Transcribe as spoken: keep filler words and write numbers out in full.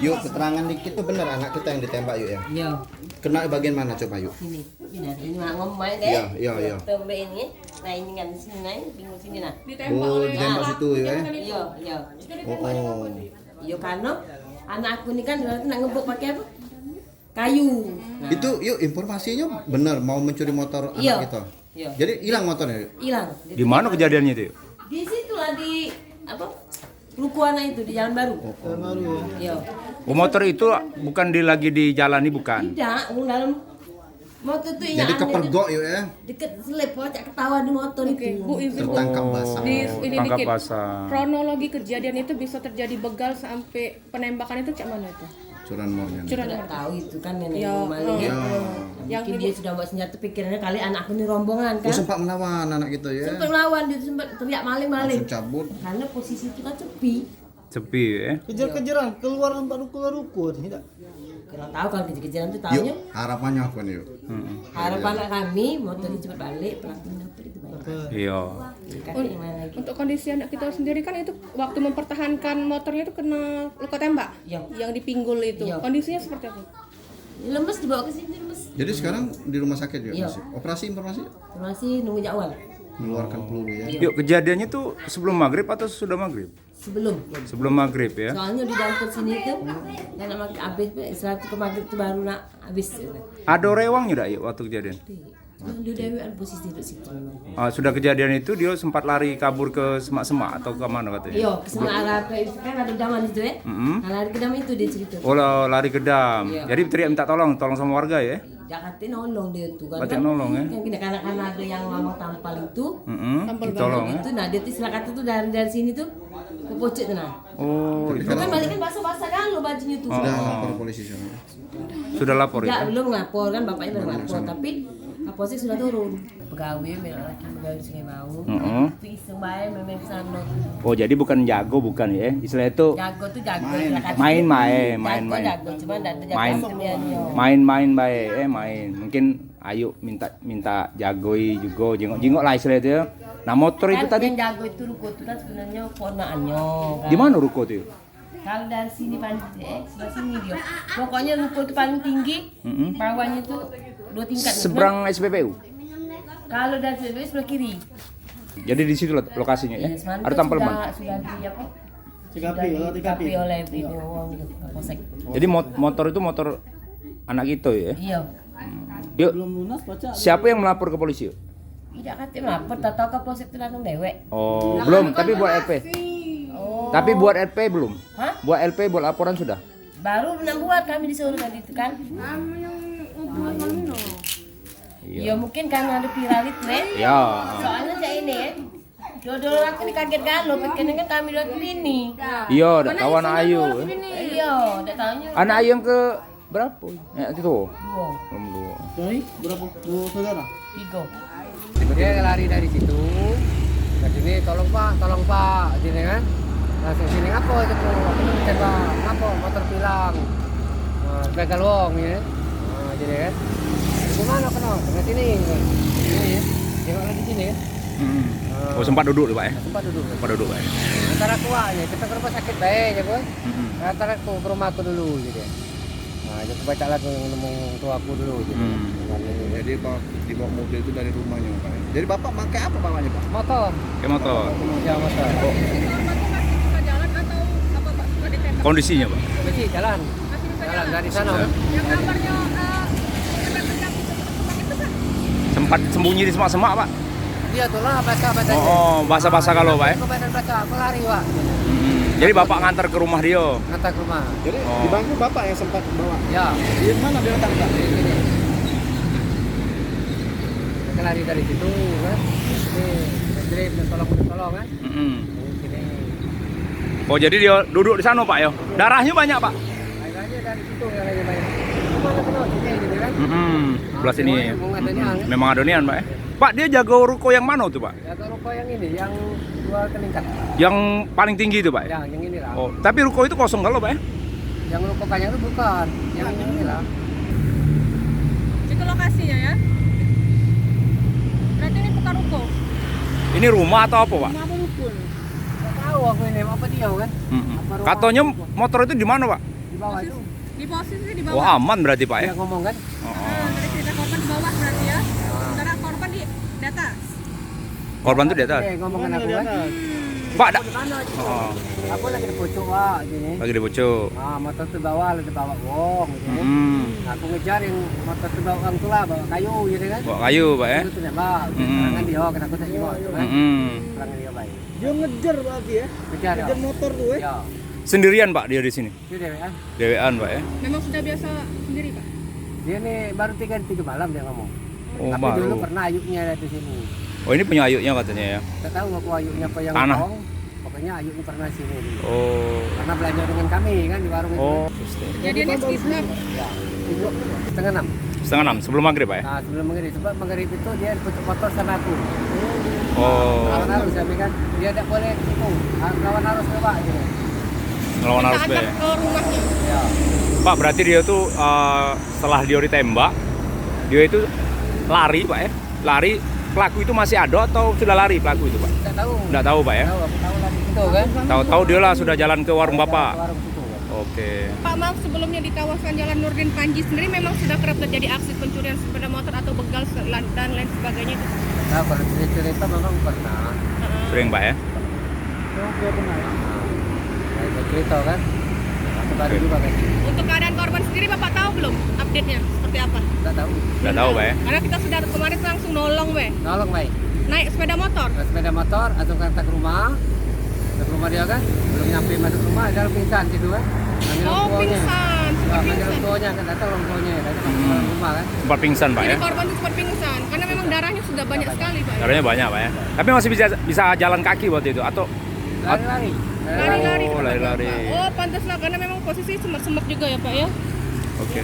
Yuk, keterangan dikit tuh bener anak kita yang ditembak, Yuk, ya? Iya. Kena bagian mana coba, Yuk? Sini. Ini, ini nak ngomong deh. Iya, iya, iya. Tembak ini. Nah, ini kan sini, nah, ini bingung sini, nah. Oh, ditembak situ, ya? Iya, iya. Oh, oh. Iya, karena anak aku ini kan ibaratnya nak ngebok pakai apa? Kayu. Nah. Itu, Yuk, informasinya bener mau mencuri motor anak kita. Iya. Jadi hilang motornya, Yuk? Hilang. Di mana kejadiannya itu, Yuk? Di situlah, di apa? Ruko anak itu di Jalan Baru. Oh, oh. Jalan Baru, ya. Iya. Oh, motor itu bukan di, lagi dijalani, bukan? Tidak, wong dalam motor tuh. Jadi kepergok, Yuk, ya? Deket selip, pocak ketahuan di motor itu. Oke, Bu, izin, Bu. Tertangkap basah. Di, ini tertangkap dikit. Basah. Kronologi kejadian itu bisa terjadi begal sampai penembakan itu cak mana itu? Curanmornya. Curanmor. Tidak tahu itu kan nenek maling. Ya. Mungkin dia sudah bawa senjata, pikirannya kali anak aku ini rombongan kan. Oh, sempat melawan anak kita, ya? Sempat melawan, dia sempat teriak maling-maling. Langsung cabut. Karena posisi itu kan sepi. Sepi, ya. Kejar-kejaran keluar, tempat keluar ruko, tidak? Kurang tahu kan kejar-kejaran tuh tahunya. Yuk, harapannya apa nih, Yuk? Harapan kami motor ini cepat balik, pelakunya dapat itu banyak. Iya. Untuk kondisi anak kita sendiri kan itu waktu mempertahankan motornya itu kena luka tembak. Iya. Yang di pinggul itu. Iya. Kondisinya seperti apa? Lemes, dibawa ke sini lemes. Jadi sekarang di rumah sakit juga masih? Operasi, informasi? Operasi nunggu jadwal. Mengeluarkan peluru ya. Iya. Yuk, kejadiannya tuh sebelum maghrib atau sesudah maghrib? Sebelum. Sebelum maghrib ya. Soalnya di dalam sini tuh yang nak maghrib habis, istilah tuh ke maghrib tuh baru nak habis. Ada rewangnyo dak, Yuk, waktu kejadian? Yang di dewean posisi duduk situ. Ah, sudah kejadian itu dia sempat lari kabur ke semak-semak atau ke mana katanya? Iya, ke semak arah ke itu kan ada daman itu ya. Mm-mm. Nah, lari ke daman itu dia cerita. Oh, la-, lari ke dam. Iya. Jadi teriak minta tolong, tolong sama warga ya? Dak kate nolong dia tu kan. Batik nolong ya? Yang kena kanak-kanak ada yang mamang tampal itu. Mm-mm. Tampal ditolong ya? Itu nah dia tu istilah kata tu dari, dari sini tu ke pocok tu nah. Oh, itu. Kan balik kan basah-basah galo bajunya tu. Sudah lapor polisi sana. Sudah lapor ya? Belum lapor kan, bapaknya belum lapor, tapi Kapolsek sudah turun. Pegawai, melok lagi pegawai di Sungai Bau. Heeh. Itu iseng bae main-main ke sana. Oh, jadi bukan jago, bukan ya? Istilah itu jago tuh jago, main. Istilah kata. Main, main, main, jago, main. Jago, cuma ndak ada jago main, sebenarnya. Main-main bae, eh, main. Mungkin ayo minta, minta jagoi juga, jengok-jengok lah istilah itu ya. Nah, motor itu kan tadi yang jago itu ruko itu kan sebenarnya ponakannya, kan. Di mana ruko itu? Kalau dari sini paling, eh, sebelah sini dia. Pokoknya ruko itu paling tinggi, mm-mm, bawahnya itu dua tingkat. Seberang S P B U? Kalau dari S P B U sebelah kiri. Jadi di situ lo-, lokasinya ya? Iya, semalam ada kan tampal sudah, ban? Sudah di apa? T K P, sudah olah T K P. T K P oleh ini wong gitu, Kapolsek. Jadi mot-, motor itu motor anak kita ya? Iya. Hmm. Yuk, belum lunas, baca. Siapa yang melapor ke polisi, yuk? Tidak kate melapor, tak tahu Kapolsek itu datang dewek. Oh, belum, tapi buat R P. Oh. Tapi buat R P belum? Hah? Buat R P, buat laporan sudah? Baru nak buat kami disuruh tadi itu kan. Anu yang hubungan anu no. Iya. Ya mungkin karena ada viral itu, eh. Ya. Soalnya cak ini, eh. Dua-dua aku ni kaget galo, pikirnya kan kami dua tu ini. Iya, dak tahu anak ayu, eh. Iya, dak tahunya. Anak ayu yang ke berapa? Ya, itu. Dua. Belum dua. Doi, berapa? Dua saudara? Tiga. Dia lari dari situ ke sini, "Tolong, Pak, tolong, Pak," sini kan. Langsung sini, "Ngapo itu, Bu?" "Aku nak tembak." "Ngapo?" "Motor hilang." Nah, begal wong ya. Nah, jadi kan. "Di mana kena?" "Kena sini." Sini ya. Tengok lagi sini kan. Hmm. Nah. Oh, sempat duduk tu, Pak, ya? Sempat duduk. Sempat duduk, Pak, ya? Antara kuat aja, kita ke rumah sakit baik aja, Boy. Hmm. Antara aku ke rumah aku dulu gitu. Nah, itu baca lagu yang nemu tua aku dulu gitu. Hmm. Jadi, Pak, dibawa mobil itu dari rumahnya, Pak, ya? Jadi, Bapak pakai apa bawanya, Pak? Motor. Pakai motor? Ya, motor. Oh. Kondisinya, Pak? Masih jalan. Masih bisa jalan. Jalan dari sana. Yang gambarnya, eh, yang gambarnya itu, itu, itu, Pak. Sempat sembunyi di semak-semak, Pak? Dia tu lah, basah-basah. Oh, oh, basah-basah kalau, Pak, ya? Aku badan basah, aku lari, Pak. Hmm. Jadi, Bapak ngantar ke rumah dia? Ngantar ke rumah. Jadi, oh, di bangku Bapak yang sempat bawa? Ya. Di mana dia letak, Pak? Di sini. Kita lari dari situ, kan. Sini, istri minta tolong, minta tolong, kan. Mm-mm. Sini. Oh, jadi dia duduk di sana, Pak, ya? Darahnya banyak, Pak? Airnya dari situ yang lagi banyak. Cuma ada kena sini, gitu, kan. Mm-mm. Sebelah sini. Memang, memang ada nian, kan? Memang ada nian, Pak, ya? Pak, dia jago ruko yang mano tu, Pak? Jago ruko yang ini, yang dua kelingkat. Yang paling tinggi tu, Pak? Ya, yang inilah. Oh, tapi ruko itu kosong galo, Pak, ya? Yang ruko kayang itu bukan, yang inilah. Itu lokasinya, ya? Berarti ini bukan ruko? Ini rumah atau apa, Pak? Rumah apa ruko? Nggak tahu aku ini, apa dia, kan? Mm-mm. Apa rumah Katanya apa? Motor itu di mana, Pak? Di bawah itu. Di posisi di Oh, bawah. Aman berarti, Pak, ya? Dia ngomong, kan? Oh, oh. Ah, dari cerita korban di bawah berarti, ya. Ah. Sementara korban di, di atas. Korban tuh di atas. Eh, ngomong kan aku, kan? Pak, dak. Di mana, gitu? Oh. Aku lagi di pucuk, Wak, gini. Lagi di pucuk. Ah, motor tu bawah, lagi bawa wong, gitu, kan? Mm-mm. Nah, aku ngejar yang motor tu bawa wong tu lah, bawa kayu, gitu, kan? Bawa kayu, Pak, ya? Itu tu nembak, Mm-mm. serangan dia, kena aku tak jenguk, tu, kan? Mm-mm. Serangan dia, baik. Dia ngejar berarti, ya? Ngejar, ya. Ngejar motor tu, eh? Ya. Sendirian, Pak, dia di sini? Dia dewean. Dewean, Pak, ya? Memang sudah biasa sendiri, Pak? Dia ni baru tiga, tiga malam dia ngomong. Oh, Tapi dulu baru. pernah ayuknya ada di sini. Oh, ini punya ayuknya katanya, ya? Tak tahu aku ayuknya apa yang Tanah. ngomong. Pokoknya ayuknya pernah sini dulu. Oh. Pernah belanja dengan kami, kan, di warung itu, Oh, kan. Kejadiannya sekitar Ya. Setengah enam. Setengah enam, sebelum maghrib, Pak, ya? Nah, sebelum maghrib. Sebab maghrib itu dia pucuk motor sama aku. Oh. Lawan arus kami, kan. Dia tak boleh itu. Lawan arus ke, Pak, gitu. Ngelawan arus, Pak, ya? Ke rumahnya. Ya. Pak, berarti dia tuh, eh, setelah dia ditembak, dia itu lari, Pak, ya? Lari, pelaku itu masih ada atau sudah lari pelaku itu, Pak? Tak tahu. Nggak tahu, Pak, ya? Tahu, aku tahu lari situ, kan. Tahu-tahu dia lah sudah jalan ke warung Bapak. Ke warung situ, kan. Oke. Pak, maaf, sebelumnya di kawasan Jalan Nurdin Panji sendiri memang sudah kerap terjadi aksi pencurian sepeda motor atau begal se- lan- dan lain sebagainya itu? Nah, kalau cerita-cerita memang pernah. Heeh. Sering, Pak, ya? Oh, dia pernah, ya? Nah, itu cerita, kan. Aku baru Oke. juga, kan. Untuk keadaan korban sendiri, Bapak tahu belum update-nya seperti apa? Tak tahu. Nggak tahu, Pak, ya? Karena kita sudah kemarin langsung nolong, weh. Nolong, baik. Naik sepeda motor. Naik sepeda motor, langsung ke atas rumah. Ke rumah dia, kan. Belum nyampe masuk rumah, dia pingsan situ, kan. Manggil Oh, orang tuanya. pingsan, sempat Ya, manggil pingsan. orang tuanya, kan. Datang orang tuanya, datang Hmm. ke rumah, kan. Sempat pingsan, Pak, Jadi ya? korban itu sempat pingsan karena memang Pingsan. darahnya sudah banyak Banyak. sekali, Pak. Darahnya banyak, Pak, ya. Tapi masih bisa, bisa jalan kaki waktu itu atau Lari-lari. Lari-lari. Oh, lari-lari. Oh, pantaslah karena memang posisi semak-semak juga ya, Pak, ya. Oke.